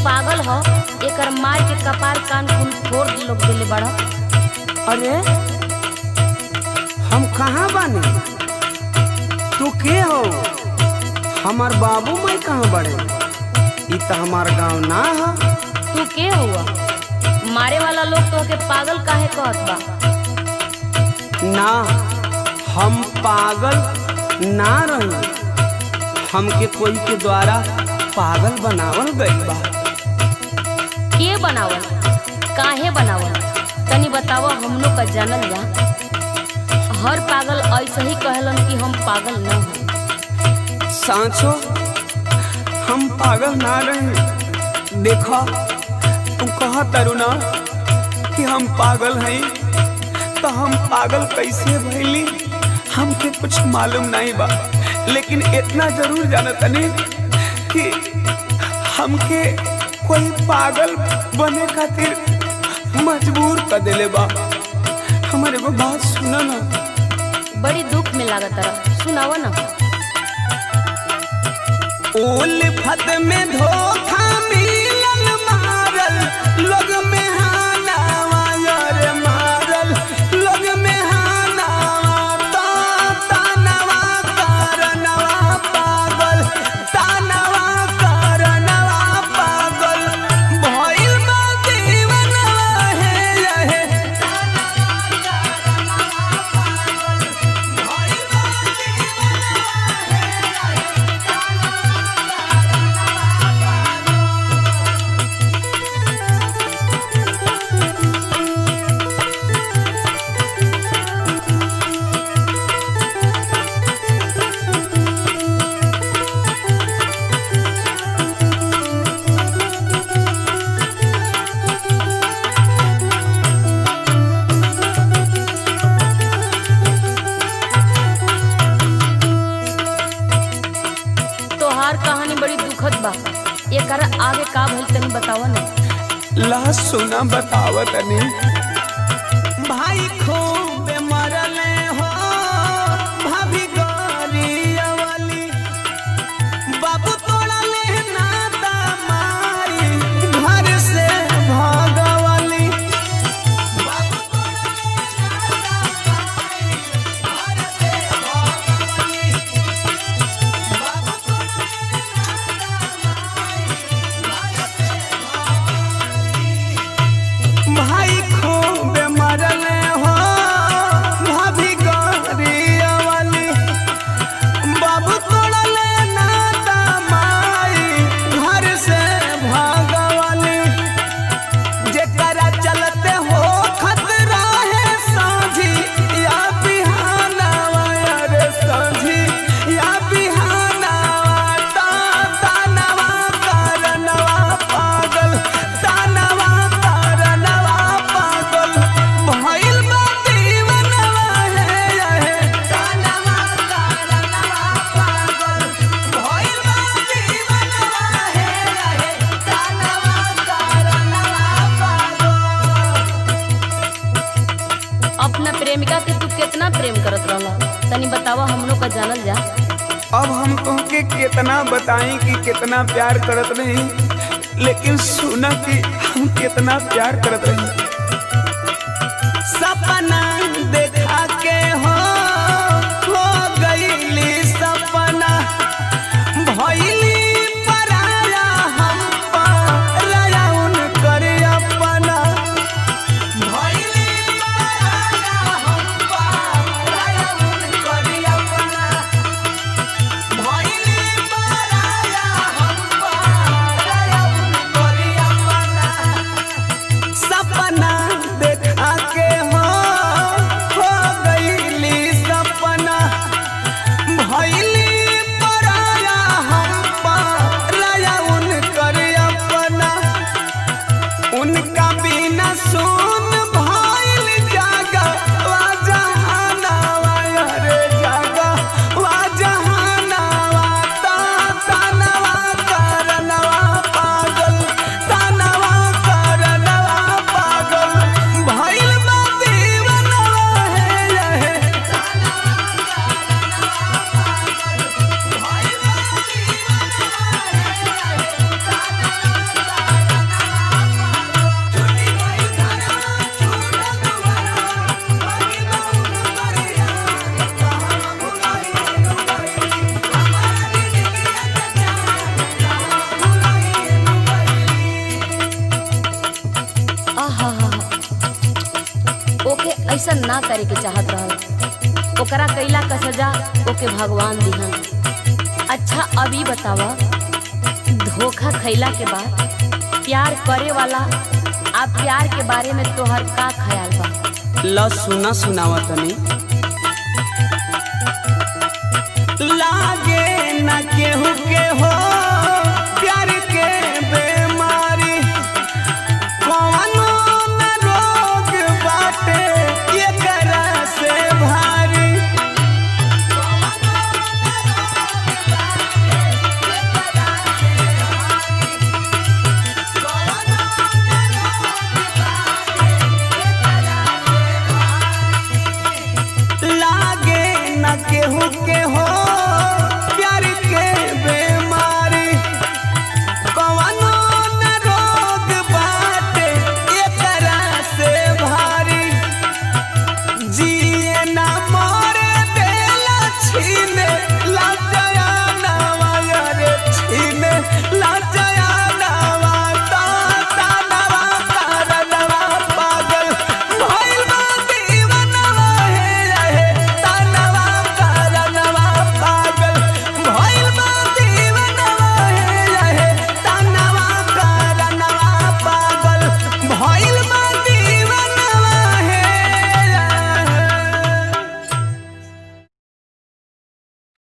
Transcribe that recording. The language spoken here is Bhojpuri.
पागल ह, एकर मार के कपार कान कुल फोड़ लोग देले बड़ा। अरे हम कहाँ बानी? तू के हो? हमार बाबू माई कहाँ बड़े? ई त हमार गांव ना है। तू के हुआ? मारे वाला लोग तोहके पागल काहे कहत बा? ना, हम पागल ना रही, हमके कोई के द्वारा पागल बनावल गइल बा। के बनावल? काहे बनावल? तनी बतावा हमनो का जानल जा। हर पागल ऐसे ही कहलन कि हम पागल न हो। सांचो हम पागल ना रही। देखा तू कहा तरुणा कि हम पागल हैं, तो हम पागल कैसे भइली हमके कुछ मालूम नहीं बा, लेकिन इतना जरूर जानतनी कि हमके कोई पागल बने खातिर मजबूर कर देले बा। हमारे एगो बात सुना ना। बड़ी दुख में लागत रहा, सुनावा ना। उल्फत में धोखा मिलल मारल लोग में हानावा यार मारल लोग में हानावा ता तानवा करनवा पागल तानवा करनवा पागल भइल बा दीवानवा हे हे तोहार कहानी बड़ी दुखद बा, एकर आगे का भइल तनी बतावा ना। ला सुना बतावा तनी। भाई खूब मरले हो भाभी गोरिया वाली, बाबू तोड़ले नाता माई घर से भागवाली, बाबू तोड़ले नाता माई घर से भागवाली, बाबू तोड़ले नाता माई घर से भागवाली। भाई खूब मरले हो भाभी गोरिया वाली, बाबू तोड़ले नाता माई घर से भागवाली, जेकरा चलते हो खतरा है सांझी या बिहानवा रे सांझी या बिहानवा ता तानवा करनवा पागल तानवा करनवा पागल भइल बा दीवानवा हे हे तानवा करनवा पागल भइल बा दीवानवा हे हे तानवा करनवा पागल। अपना प्रेमिका के तू कितना प्रेम करत रहला, तनी बतावा हमनो का जानल जा। अब हम तुमके कितना बताएं कि कितना प्यार करत रही, लेकिन सुना कि हम कितना प्यार करत रही। सपना देखा के हो गईली सपना भइली पराया हम पराया उनकर अपना, भइली पराया हम पराया उनकर अपना, भइली पराया हम पराया उनकर अपना। सपना देखा के हो ऐसा ना करे के चाहत रहल। ओकरा कैला का सजा ओके भगवान दिहन। अच्छा अब ई बतावा, धोखा खैला के बाद प्यार करे वाला आप प्यार के बारे में तोहर का ख्याल बा? ल सुना, सुनावा तनी। लागे न केहू के हो प्यार के बेमारी, कौनो न रोग बाटे एकरा से भारी। लागे न केहू के हो प्यार के बेमारी, कवनो न रोग बाटे एकरा से भारी। जिए न मरे देला छीने